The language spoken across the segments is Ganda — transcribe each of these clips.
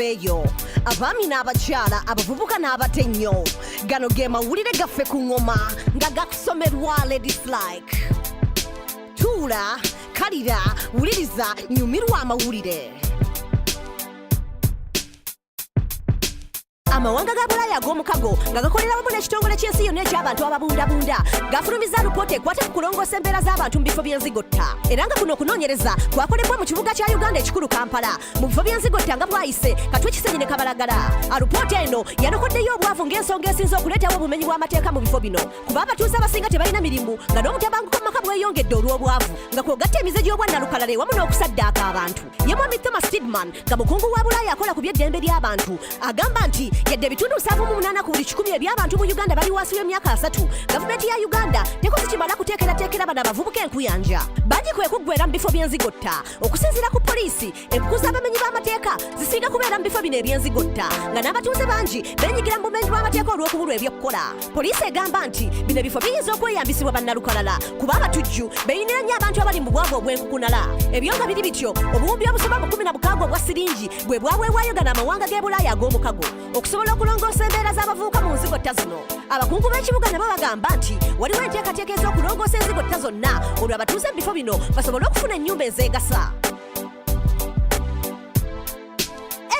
Abeeyo abaami n'abakyala, abavubuka n'abato ennyo, gano ge mawulire gaffe ku ŋŋoma nga gakusomerwa Ladies Like. Tuula, kalira, wuliriza, nyumirwa amawulire. Amawanga ga Bulaaya ag'omukago nga gakolera wamu n'ekitongole ky'ensi yonna eky'abantu ababundabunda gafulumiza alipoota ekwata ku kulongoosa embeera z'abantu mu bifo by'enzigotta, era nga kuno okunoonyereza kwakolebwa mu kibuga kya Uganda ekikulu Kampala, mu bifo by'enzigotta nga Bwayise, Katwe, Kisenyi ne Kabalagala. Alipoota eno yanokoddeyo obwavu ng'ensonga esinze okuleetawo obumenyi bw'amateeka mu bifo bino, kuba abatuuze abasinga tebalina mirimu, nga n'obutabanguko mu maka bweyongedde olw'obwavu, nga kw'ogatta emize gy'obwannalukalala ewamu n'okusaddaaka abantu. Ye mwami Thomas Tidman, nga mukungu wa Bulaaya akola ku by'eddembe ly'abantu, agamba nti yadde ebitundu 78 ku buli 100 eby'abantu mu Uganda bali wansi w'emyaka 30, gavumenti ya Uganda tekoze kimala kuteekerateekera bano abavubuka enkuyanja. Bangi kwe kuggwera mu bifo by'enzigotta. Okusinziira ku poliisi, empuku z'abamenyi b'amateeka zisinga kubeera mu bifo bino eby'enzigotta, nga n'abatuuze bangi beenyigira mu bumenyi bw'amateeka olw'okubulwa ebyokukola. Poliisi egamba nti bino ebifo biyinza okweyambisibwa bannalukalala, kuba abatujju beeyinira nnyo abantu abali mu bwavu obw'enkukunala. Ebyo nga biri bityo, obuwumbi obusoba mu 16 obwa siringi bwe bwaweebwayo gano amawanga g'e Bulaaya ag'omukago okusobola okulongoosa embeera z'abavubuka mu nzigotta zino. Abakungu b'ekibuga nabo bagamba nti waliwo enteekateeka ez'okulongoosa enzigotta zonna, olwo abatuuze mu bifo bino basobole okufuna ennyumba ezeegasa.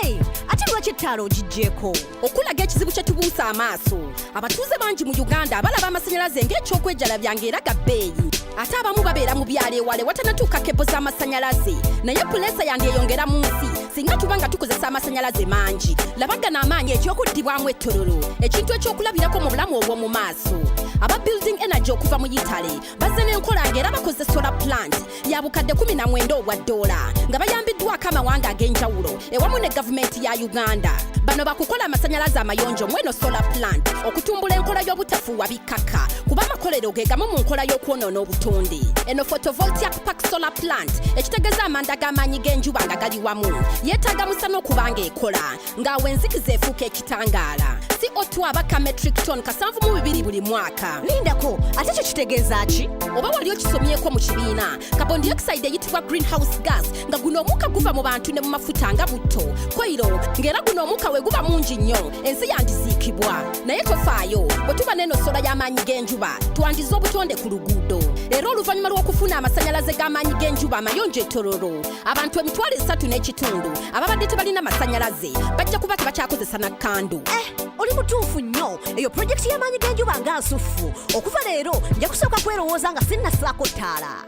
Hey, ate lwaki ettaala ogiggyeko? Okulaga ekizibu kye tubuusa amaaso. Abatuuze bangi mu Uganda balaba amasannyalaze ng'ekyokwejalabya, ng'era ga bbeeyi, ate abamu babeera mu byalo ewale watanatuuka cable z'amasannyalaze. Naye puleesa yandyeyongera mu nsi singa tuba nga tukozesa amasannyalaze mangi. Labagana amaanyi ekyokuddibwamu etololo, ekintu ekyokulabirako mu bulamu obw'omu maaso. Aba Building Energy okuva mu Italy bazze n'enkola ng'era bakoze solar plant ya bukadde 19 obwa ddoola, nga bayambiddwako amawanga ag'enjawulo ewamu ne gavumenti ya Uganda. Bano bakukola amasannyalaze amayonjo mweno solar plant okutumbula enkola y'obutafuuwa bikkaka, kuba amakolero ge gamu mu nkola y'okwonoona obutonde. Eno photovoltaic park solar plant, ekitegeeza amanda g'amaanyi g'enjuba nga gali wamu, yeetaaga musana okuba ng'ekola, ng'awo enzikiza efuuka ekitangaala. CO2 abaka metric ton 72 buli mwaka. Lindako, ate kyo kitegeeza ki? Oba wali okisomyeko mu kibiina, carbon dioxide eyitibwa greenhouse gas, nga guno omukka guva mu bantu ne mu mafuta nga butto, koyiro, ng'era guno omukka we guba mungi nnyo ensi yandiziikibwa. Naye tofaayo, bwe tuba n'eno solar y'amaanyi g'enjuba twandiza obutonde ku luguudo. Era oluvannyuma lw'okufuna amasannyalaze g'amaanyi g'enjuba amayonjo etololo, abantu 350,000 ababadde tebalina masannyalaze bajja kuba tebakyakozesa na candle. Eh, oli mutuufu nnyo. Eyo pulojekiti y'amaanyi g'enjuba nga nsuffu. Okuva leero nja kusooka kwerowooza nga sinnasaako ttaala.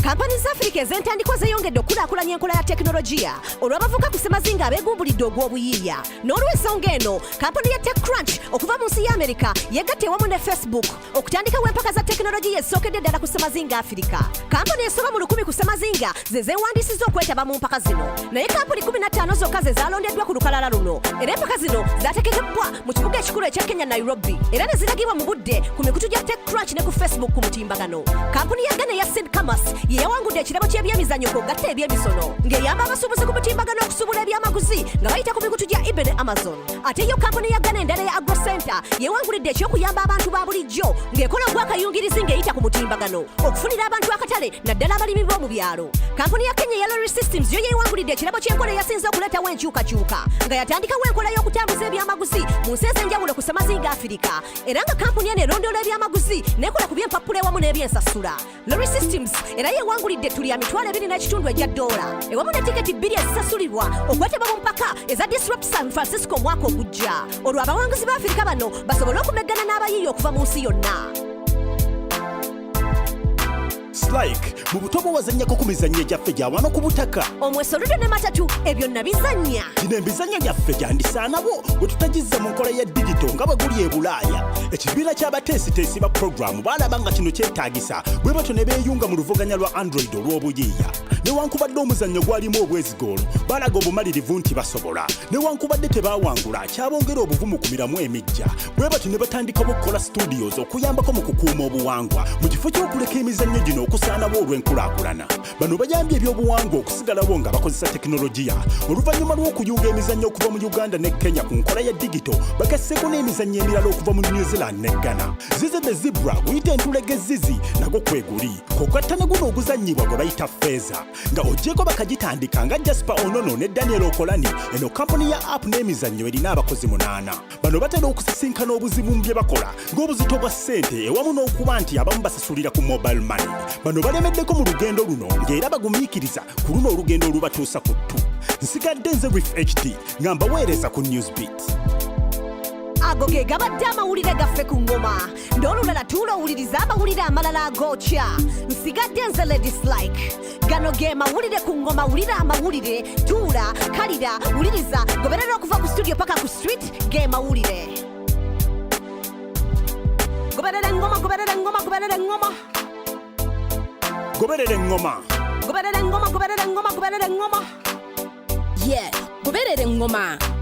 Kampani za Afirika ez'entandikwa zeeyongedde okukulaakulanya enkola ya tekinologiya olw'abavuka ku ssemazinga abeegumbulidde ogw'obuyiiya. N'olw'ensonga eno, kampani ya TechCrunch okuva mu nsi ya Amerika yegatta ewamu ne Facebook okutandikawo empaka za tekinologiya ezisookedde ddala ku ssemazinga Afirika. Kampani esoba mu 1000 ku ssemazinga ze zeewandiisizza okwetaba mu mpaka zino, naye kampuni 15 zokka ze zaalondeddwa ku lukalala luno. Era empaka zino zaategekebbwa mu kibuga ekikulu ekya Kenya, Nairobi, era ne ziragibwa mu budde ku mikutu gya TechCrunch ne ku Facebook ku mutimbagano. Kampuni ya Ghana eya Sid Camas ye yawangudde ekirabo ky'ebyemizannyo kw'ogatta ebyemisono, ng'eyamba abasuubuzi ku mutimbagano okusuubula ebyamaguzi nga bayita ku mikutu gya eBay ne Amazon. Ate yo kampuni ya Ghana endala ya Agro Center yewangulidde ekyokuyamba abantu ba bulijjo, ng'ekola ogwakayungirizi ng'eyita ku mutimbagano okufunira abantu akatale, naddala abalimi b'omu byalo. Kampuni ya Kenya eya Lorry Systems yo yeewangulidde ekirabo ky'enkola eyasinze okuleetawo enkyukakyuka, nga yatandikawo enkola y'okutambuza ebyamaguzi mu nsi ez'enjawulo ku ssemazinga Afirika, era nga kampuni eno erondoola ebyamaguzi n'ekola ku by'empapula ewamu n'ebyensasula. Lorry Systems era yeewangulidde ettu lya 25,000 egya ddoola ewamu ne tiketi 2 ezisasulirwa okwetaba mu mpaka eza Disrupt San Francisco omwaka ogujja, olwo abawanguzi ba Afirika bano basobole okumeggana n'abayiiya okuva mu nsi yonna. Slike, mu buto bwe wazannyako ku mizannyo egyaffe gya wano ku butaka? Omweso, ludo ne matatu, ebyo nabizannya. Gino emizannyo gyaffe gyandisaanawo bwe tutagizza mu nkola ya digito nga bwe guli e Bulaaya. Ekibiina ky'abateesiteesi ba puroguramu baalaba nga kino kyetaagisa, bwe batyo ne beeyunga mu luvuganya lwa Android olw'obuyiiya. Newankubadde omuzannyo gwalimu obwezigoolo, balaga obumalirivu nti basobola. Newankubadde tebaawangula, kyabongera obuvumu ku miramu emijja, bwe batyo ne batandikawo okukola studios okuyambako mu kukuuma obuwangwa mu kifo ky'okuleka emizannyo gino okusa. okusaanawo olw'enkulaakulana. Bano bayambye ebyobuwangwa okusigalawo nga bakozesa tekinologiya. Oluvannyuma lw'okuyunga emizannyo okuva mu Uganda ne Kenya ku nkola ya digito, bagasseeko n'emizannyo emirala okuva mu New Zealand ne Ghana. Zizi the Zebra guyita entulege zizi nagwo kweguli, kw'ogatta ne guno oguzannyibwa gwe bayita Feeza. Nga oggyeko bakagitandika nga Jasper Onono ne Daniel Okolani, eno kampuni ya app n'emizannyo erina abakozi 8. Bano batera okusisinkana obuzibu mu bye bakola ng'obuzito bwa ssente ewamu n'okuba nti abamu basasulira ku mobile money. Bano balemeddeko mu lugendo luno ng'era bagumiikiriza ku luno olugendo olubatuusa ku ttu. Nsigadde nze Rif HD nga mbaweereza ku Newsbeat. Ago ge gabadde amawulire gaffe ku ngoma. N'olulala tuula owuliriza amawulire amalala agookya. Nsigadde nze Ladies Like. Gano ge mawulire ku ngoma. Wulira amawulire, tuula, kalira, wuliriza, goberera okuva ku studio paka ku street. Ge mawulire. Goberera engoma, goberera engoma, goberera engoma. Goberera engoma. Goberera engoma, goberera engoma, goberera engoma. Ye, goberera engoma.